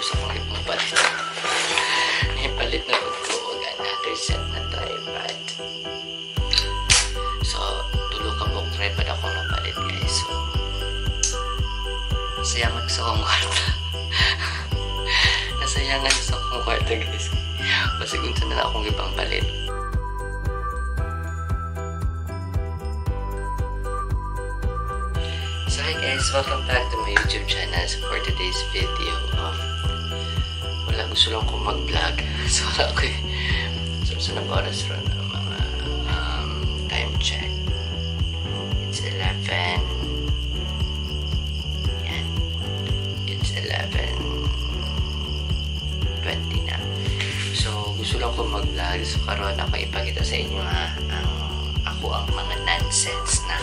Sa akong ibang palit. Nipalit na pud ko og another set na tripod. So, tulo ka buok tripod akong napalit, guys. So, nasayangan sa akong kwarta. Nasayangan sa akong kwarta, guys. Basig unsa na lang akong ibang palit. So hi guys, welcome back to my YouTube channel. So for today's video, wala, gusto lang kong mag-vlog. So wala ko eh. So sa na oras ron ang mga time check. It's 11. Yan. It's 11:20 na. So gusto lang kong mag-vlog. So karon ako ipakita sa inyo ha, ang ako ang mga nonsense na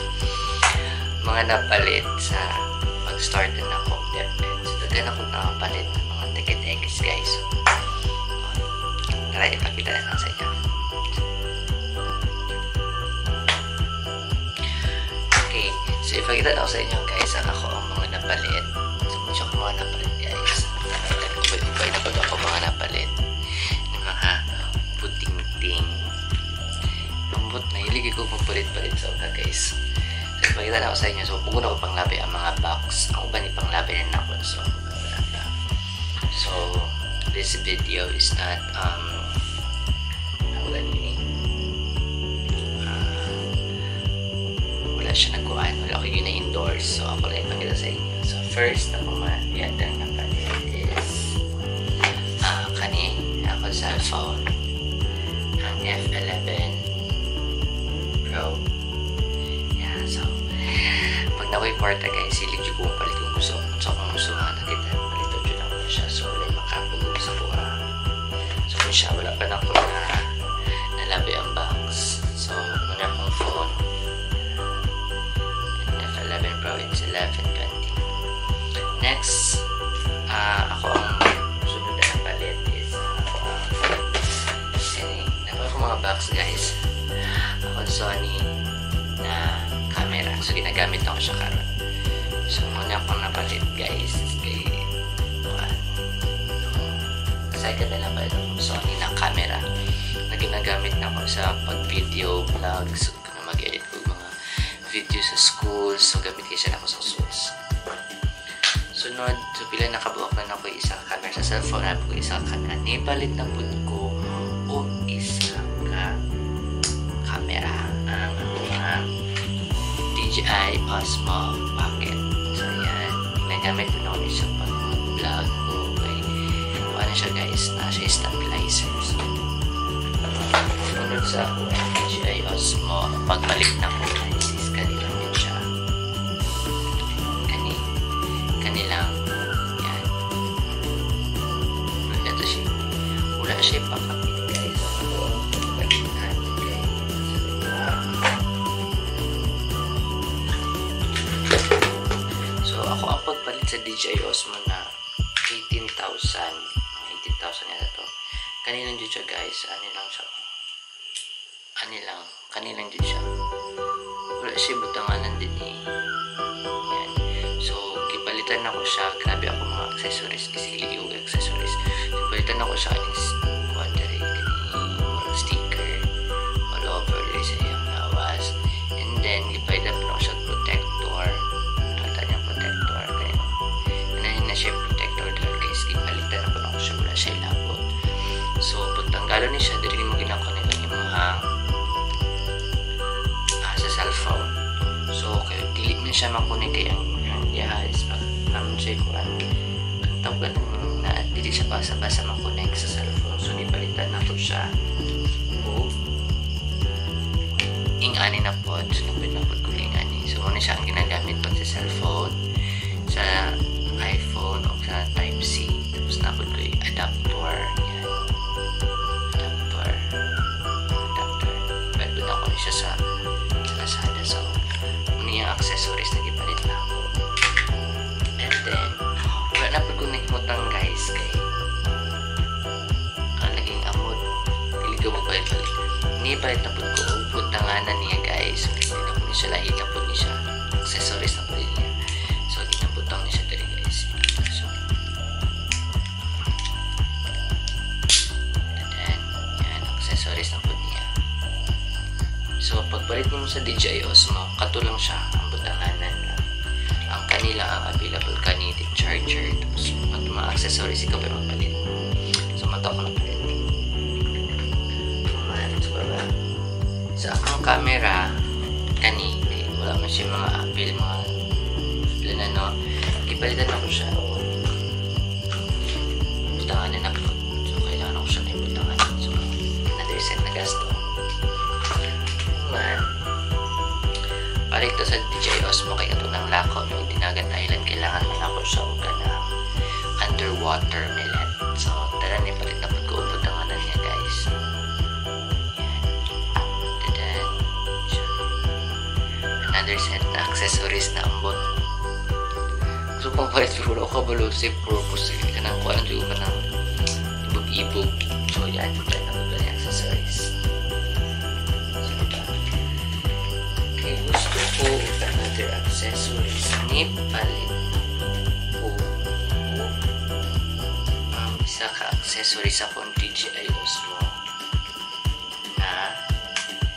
mga napalit sa pag-start na akong DepEd. So, daghan akong nakapalit ng mga teke-tekes, guys. So, tara, ipakita na lang sa inyo. Okay. So, ipakita na ako sa inyo, guys, ang ako ang mga napalit. So, kung siya akong mga napalit, guys. Ubay-ubay na pag ako mga napalit. Ng mga puting-ting. Ambot na, hilig ko magpalit-palit sa una, guys. So, ipakita na ako sa inyo. So, pugon ako panglabi ang mga box. Ang uban ipanglabi na ako. So, wala pa. So, this video is not, wala siya nagkuhan. Wala ko yun na-endorse. So, ako lang ipakita sa inyo. So, first, ako matiyadang napalit is, kani, ako cellphone, ang F11 Pro. Yeah, so, pag nakoy kwarta, guys, hilig yung kong palit kung gusto. So, kung gusto mga nakita, palito dyan ako na siya. So, wala yung makapagod sa kuha. So, kung siya, wala pa na ako na nalabi ang box. So, muna akong phone. F11 Pro, it's 11:20. Next, ako ang sunod na napalit is ako ang napaka mga box, guys. Ako Sony na camera. So, ginagamit ako siya karon. So, muna akong napalit, guys. Kay, second na napalit akong Sony na camera na ginagamit na ako sa pag-video, vlogs, so, kung mag-edit ko mga video sa school. So, gamit kayo siya ako sa schools. Sunod, so, pila nakabuok na ako isang camera sa cellphone. Hanap ko isang camera. Nipalit na pud ko o isa ka camera. Ang mga DJI Osmo Pocket. So, ayan. Ginagamit ko na ulit siya pag mag-vlog ko. Okay. Ano siya, guys? Na siya stabilizer. So, sunod sa ako, DJI Osmo. Pagbalik na ko, guys, is kanilang yun siya. Kanilang, yan. Ito siya. Wala siya ipakapit, guys. So, pagbalik natin, guys. So, ako ang pagpalit sa DJI Osmo na 18,000. 18,000 yata to. Kanilang dyan siya, guys. Ano lang siya. Ano lang. Kanilang dyan siya. Wala siya butanganan din eh. Yan. So, gipalitan ako siya. Grabe ako mga accessories. Kasi hilig yung accessories. So, palitan ako siya kaning kuwan diri, kaning sticker all over diri sa iyang lawas. And then, gipalitan pa ako siya protector. Nakita niya protector. Kaya, ano na siya protector diri, guys. Gipalitan na po ako siya. Wala siya ilabot. So, pagtanggalan niya siya, diri mo ginakonect ang imong sa cellphone. So, kay dili man siya makonect kay ang diha is naman siya kuan. Ang tawag na dili siya basa-basa makonect sa cellphone. So, gipalitan na ko siya. O ing-ani na pod. So, napit na pod ko ing-ani. So, muna siya ang ginagamit pag sa cellphone, sa iPhone o sa Type-C. Tapos na pod ko yung adapter. Yan. Adapter. Adapter. Pwede na ko siya sa Lazada. So, muna yung accessories na gipalit na ako. And then, wala na po ko nahimutang, guys, kay ang naging amod. Dili ko magpalit-palit. Nipalit na po ko og butanganan niya, guys. So, hindi na po niya siya lahi na po niya siya. Accessories na po niya. So, ginabutang niya siya dali, guys. So, mo sa DJI Osmo, kato lang siya ang butanganan lang. Ang kanila ang available kani charger, tapos at mga accessories ikaw pa magpalit. So mato ko napalit. Man, so ba? Sa akong camera kani kay wala man siya mga apple, mga na no. Gipalitan ako siya o butanganan ako. So kailangan ako siya na ibutangan. So another set na gasto. Man, palit to sa DJI Osmo kay ato ng lakaw no Dinagat Island, kailangan man ako siya og kanang underwater millet. So tara ni palit na pud ko og butanganan niya guys. Yan. Tadan. Siya. Another set na accessories na ambot. So pang palit siguro ako kabalo sa purpose kanang kuan jud kanang ibog-ibog. So yan, palit na pud ni accessories. So diba? Okay, gusto ko another accessories ni palit ko isa ka accessories akong DJI Osmo na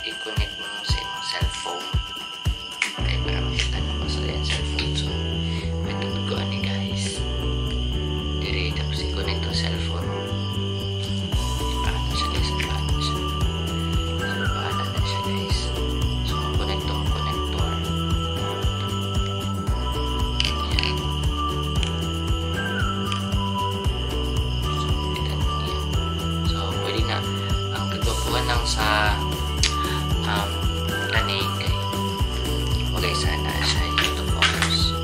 i-connect mo sa imong cellphone. Okay, para makita na ko sa iyang cellphone. So, ito ko ani guys. Dire tapos i-connect to cellphone. Ipaano siya guys, ipaano siya. So, ipaano na siya guys. So, connect to connector. Ayan. So, kita niya. So, pwede na. Ang kagwapuan lang sa kani kay wagay sana siya ito focus.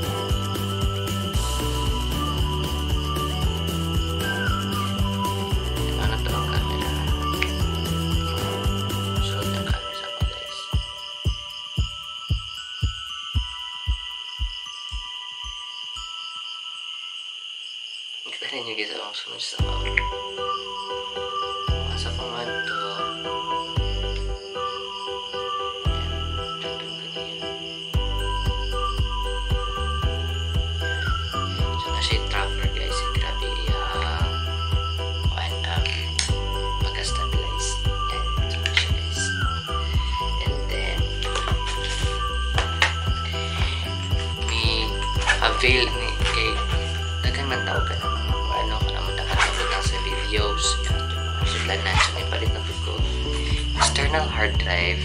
Ano to ang camera? Sunod ang camera sa ako guys. Kita ninyo guys ang sunod sa ako. Asa ko man to. So na siya tracker guys. Grabe iyang pagka-stabilize. Yan. So na siya guys. And then may avail ni kay daghan man tao ka na mga ano ka na mo nakatawag sa videos. Sudlan na siya. May palit na ko external hard drive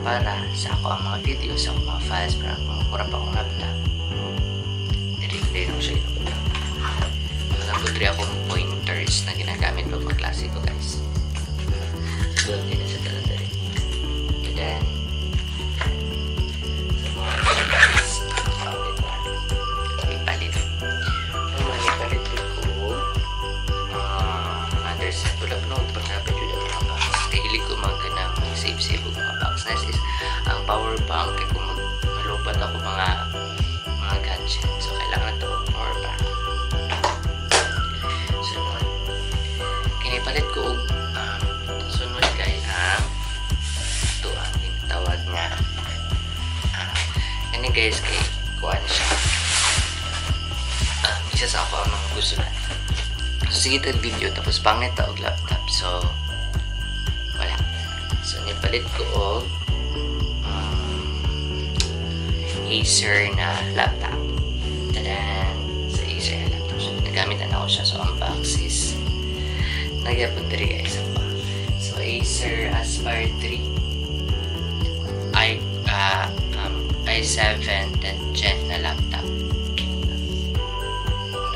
para sa ako ang mga videos, sa akong mga files, para makakura pa akong laptop. Dili ko siya ginapunta. Wala po akong pointers na ginagamit pag magklase ko guys. So, doon din na siya talaga rin. And then, sa mga guys, ipalit. Ang mga ipalit ko, another set. Wala pa nung pagkapit yun ang mga box. Kaya hilig ko mga save-save og mga box. Next is ang power bank. Kaya kung malubat ako mga gadget. So, kailangan na ito power bank. Sunod. Kinipalit ko og sunod kay ang ito ang tinatawag nga kani guys kay kuan siya. Isa sa ako ang mga gusto na. So, sige tag video tapos pangit ta og laptop. So, wala. So, nipalit ko og Acer na laptop. Tadan! Sa Acer na laptop. So, nagamit na ako siya. So, ang box is nagyapon diri guys. So, Acer Aspire 3 i7 10th gen na laptop.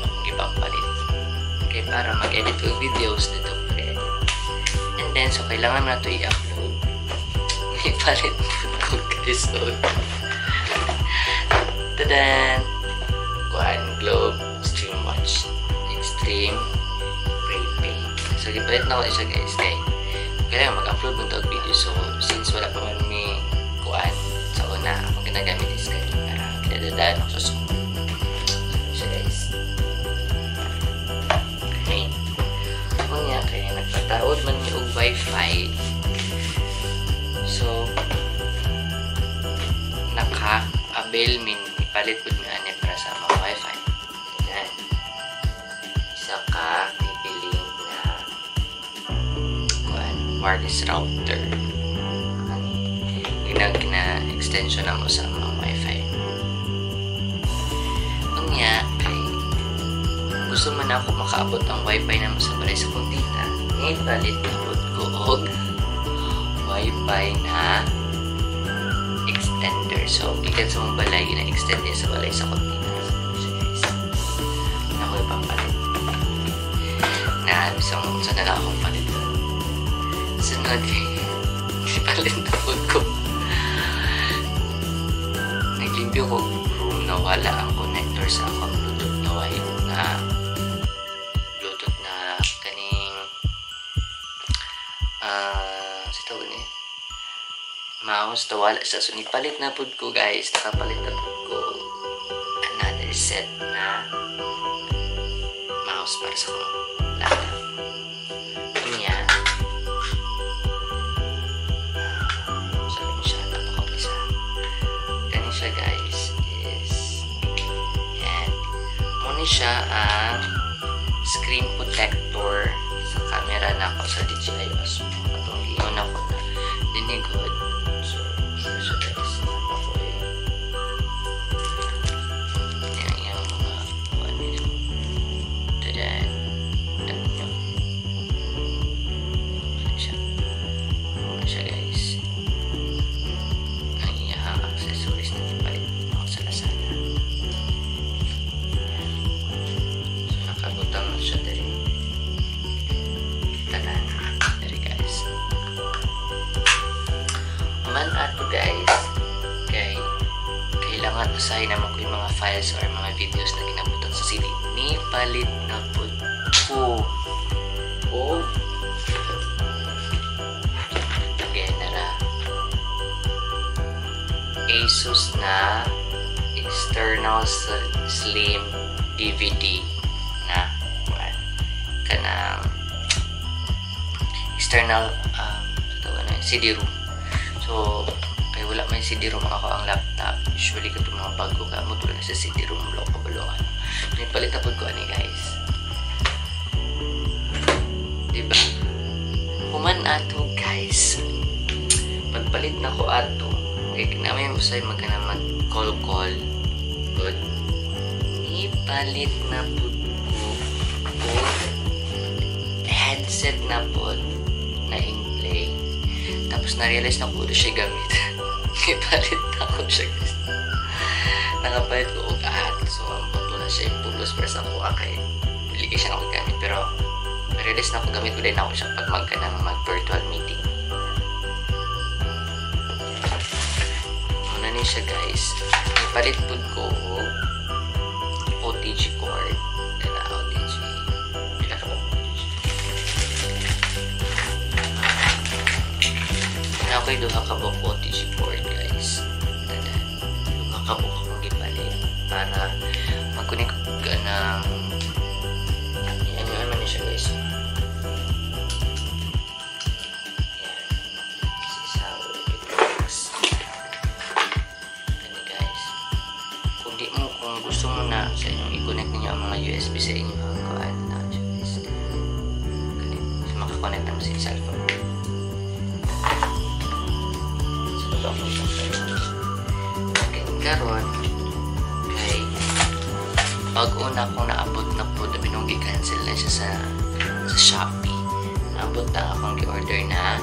Akong ipapalit. Okay, para mag-edit ko videos dito. Mag-edit. And then, so, kailangan na ito i-upload. May palit ko guys. So, tadan! Kuan Globe Stream Watch Extreme Prepaid. So, gipalit na ko siya guys. Kaya, kailangan mag-upload mo ito og video. So, since wala pa man may kuan sa una, akong ginagamit is kaya para kinadadaan ako sa school. So, siya guys. Okay. Unya, kaya nagpataod man mi og wifi. So, naka-avail min ipalit pud mi ani para sa mga wifi. Ayan. Isa ka TP-Link na kuan wireless router. Ani Extension na mo sa mga wifi. Unya, kay gusto man ako makaabot ang wifi na mo sa balay sa kong tita. Nipalit na pud ko og wifi na extender. So, gikan sa mong balay, gina-extend din sa balay sa kong tita. So, guys, ako ipapalit. Na, bisang sa na lang akong palit. Sunod, ipalit na pud ko. Naglimpyo ko room na wala ang connector sa akong Bluetooth na wire na Bluetooth na kaning sa tawag ni mouse to, wala siya. So nipalit na pud ko, guys. Nakapalit na pud ko another set na mouse para sa akong laptop. Unya, sabi niya siya, napaka-isa. Kani siya, guys, is yan. Muna siya ang screen protector sa camera na ako sa DJI Osmo. Atong giingon ako na dinigod. So, siya, guys. Ako eh. Yan yung mga ano yun. Tadan. Tadan nyo. Ano siya? Ano siya, guys? Ang iyang accessories na ipalit ako sa Lazada. Yan. So, nakabutang na siya diri. Tanan. Diri, guys. Man ato, guys, kay kailangan usahay naman ko yung mga files or mga videos na ginabutang sa CD. Ni palit na pud ko. Oh. Again, nara. Asus na external slim DVD na kuan kanang external tawag na CD-ROM. So kay wala may CD-ROM ako ang laptop, usually katong mga bago ka mo tulad sa CD-ROM, wala ko kabalo ano. Nipalit na pud ko ani, guys, diba? Human ato, guys, pagpalit na ko ato kay namin usay magana mag call call good, nipalit na pud ko og headset na pod na in play. Tapos na-realize na ko siya gamit. Nipalit na ko siya, guys. Nakapalit ko og at so ang punto na siya pulos para sa ako kay dili kay siya ako gamit, pero na-realize na ako gamit ko din ako siya pag magka ng mag virtual meeting. Ano ni siya, guys? Nipalit pud ko og OTG cord. Dala OTG. Pila ka ba OTG? Na ako'y duha ka buok OTG cord, guys. Tada. Duha ka buok akong gipalit para mag-connect ka ng yan yung ano siya, guys. Yan. This is how it works. Gani, guys. Kung di mo, kung gusto mo na sa inyong i-connect ninyo ang mga USB sa inyong kuan na siya, guys. Connect. So, makakonect na mo sa cellphone. So, ako siya. Okay, karon kay pag una akong naabot na po, binong gi-cancel na siya sa Shopee. Naabot na akong gi-order na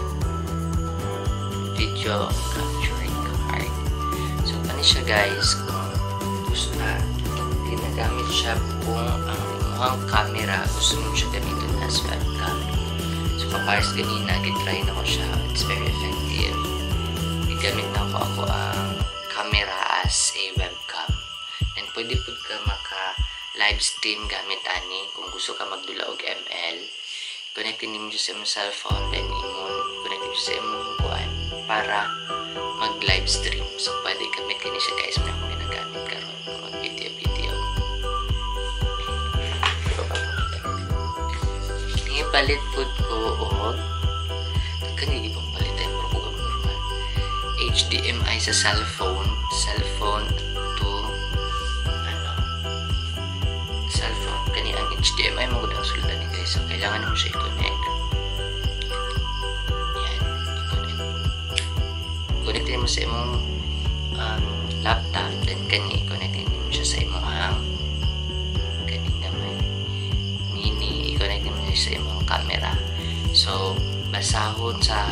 video capturing card. So, ano siya, guys, kung gusto na ginagamit siya kung ang imuhang camera gusto mo siya gamitin as webcam. So, kapares ganina, gitry na ko siya. It's very effective. Gigamit na ako ang camera as a webcam. And pwede pud ka maka live stream gamit ani kung gusto ka magdula og ML. Connect nimo siya sa imong cellphone, then imong connect siya sa imong kuan para mag live stream. So pwede gamit kini siya, guys, mo akong ginagamit karon kung mag video video. Palit pud ko og kani ibang palit ay mura ko abnormal. HDMI sa cellphone, cellphone to ano, cellphone kani ang HDMI mo gud ang sulod ni, guys. So kailangan mo siya i-connect. Yan, i-connect. Connect mo sa imong laptop, then kani i-connect nimo siya sa imong kaning gamay mini, i-connect nimo siya sa imong camera. So basahon sa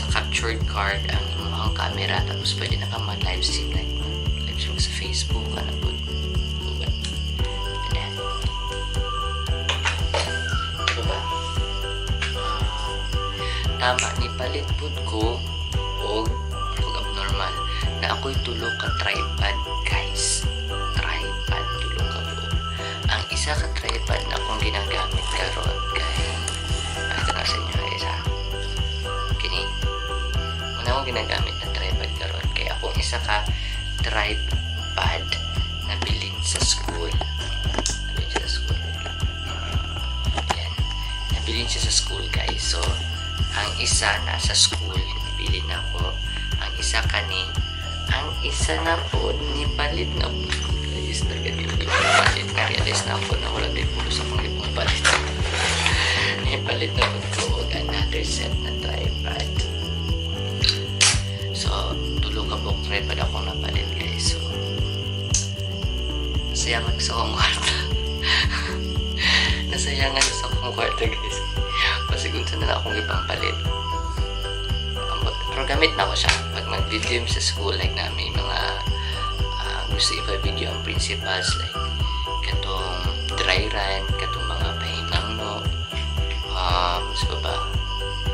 captured card ang imong camera, tapos pwede na ka mag live stream, like mag live stream sa Facebook ano pud. Uban. And then ano ba? Tama, ni palit pud ko og abnormal na ako'y tulo ka tripod, guys. Tripod, tulo ka buok. Ang isa ka tripod na akong ginagamit karon kay, pakita na sa inyo, guys, ha. Kini muna akong ginagamit na tripod karon kay akong isa ka tripod nabilin sa school. Nabilin siya sa school. Wait lang. Yan. Nabilin siya sa school, guys. So, ang isa nasa school, nabilin na ako. Ang isa kani, ang isa na po, nipalit na po. Guys, talaga di ko palit. Na-realize na ako na wala din po sa akong ibang palit. Nipalit na po ko og another set na tripod. So, tulo ka buok tripod akong napalit, guys. So, nasayangan ko sa akong kwarta. Nasayangan ko sa akong kwarta, guys. Kasi kung saan na lang akong ibang palit. Ambot. Pero gamit na ko siya. Pag mag-video sa school, like na may mga gusto ipa-video ang principals, like katong dry run, katong mga pahimangno, sa ba,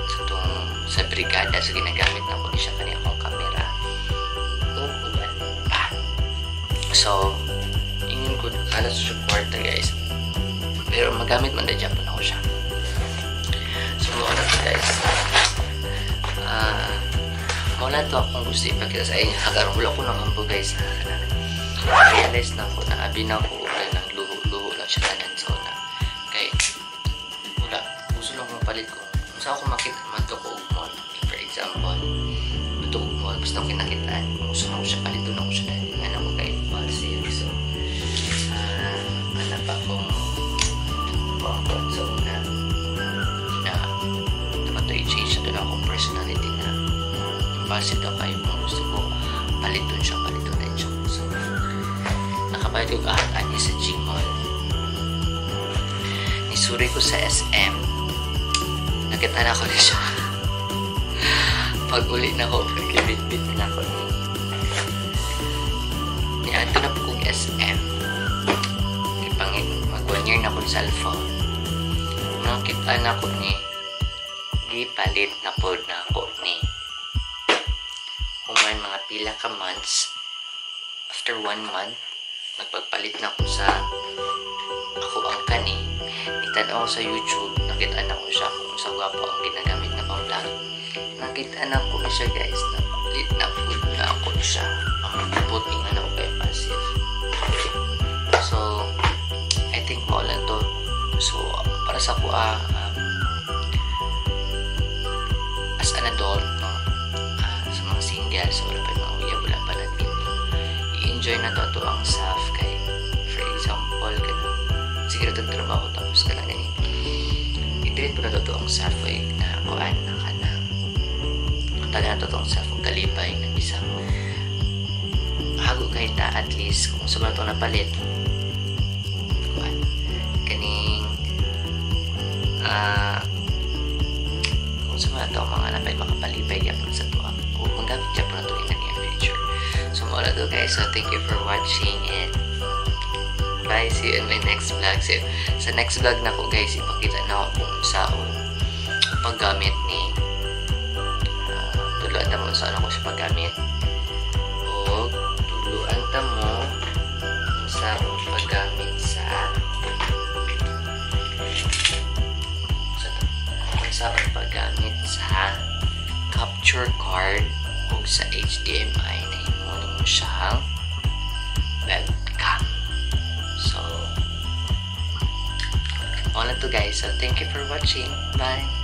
katong sa brigada, so ginagamit na ko ni siya, kani akong camera. O, uban pa. So, ingon ko, kalat sa kwarta, guys. Pero magamit man na japon ako siya. So, mao na to, guys. Mao na to akong gusto ipakita sa inyo. Karon wala ko nang hambo, guys. Realize na ako na abi na ako nang luho-luho lang siya tanan sa una. Kay wala, gusto lang kong palit ko. Kung sa ako makita, madto ko og mall. For example, madto og mall, basta ako kinakitaan. Kung gusto na ko siya, paliton na ko siya dahil nga na ako kay impulsive. So, ano pa akong kuwan sa una na dapat to i-change na doon akong personality na impulsive daw kayo. Kung gusto ko paliton siya, paliton din siya. So, nakabayad ko kahat ani sa Gmall. Nisuri ko sa SM. Nakita na ko na siya. Pag uli na ko, pagkibit-bit na ako ni. Niadto na po kong SM. Kay pangit, mag 1 year na akong cellphone. Nakita na ko ni, gipalit na po na ako ni. Human mga pila ka months, after one month, nagpagpalit na ako sa ako ang kani. Nitanaw ako sa YouTube, nakita na ko siya kung sa gwapo ang ginagamit na pang vlog. Nakita na ko siya, guys, napalit na po na ako siya. Ang puting ano ko kay passive. So, I think mao lang to. So, para sa ko, as an adult, no, sa mga single, so wala pa yung mga uyab, wala pa nagminyo, i-enjoy na to ato ang self kay, for example, kanang, sige na itong trabaho tapos ka lang ganyan. I-treat po na to ang self eh, na kuan na ka na taga na to ang self og kalipay na bisang hago kay ta, at least kung sa to napalit kuan kaning kung sa mga to mga napay makapalipay gyapon sa tuwa o magamit gyapon na to in the near future. So mao to, guys. So thank you for watching and bye. See you in my next vlog. So, sa next vlog na ko, guys, ipakita na ako kung saon paggamit ni tuluan ta mo saan ako sa paggamit o tuluan ta mo kung saan paggamit sa kung saan paggamit sa capture card o sa HDMI na imo mo siyang webcam. So, all na to, guys. So, thank you for watching. Bye!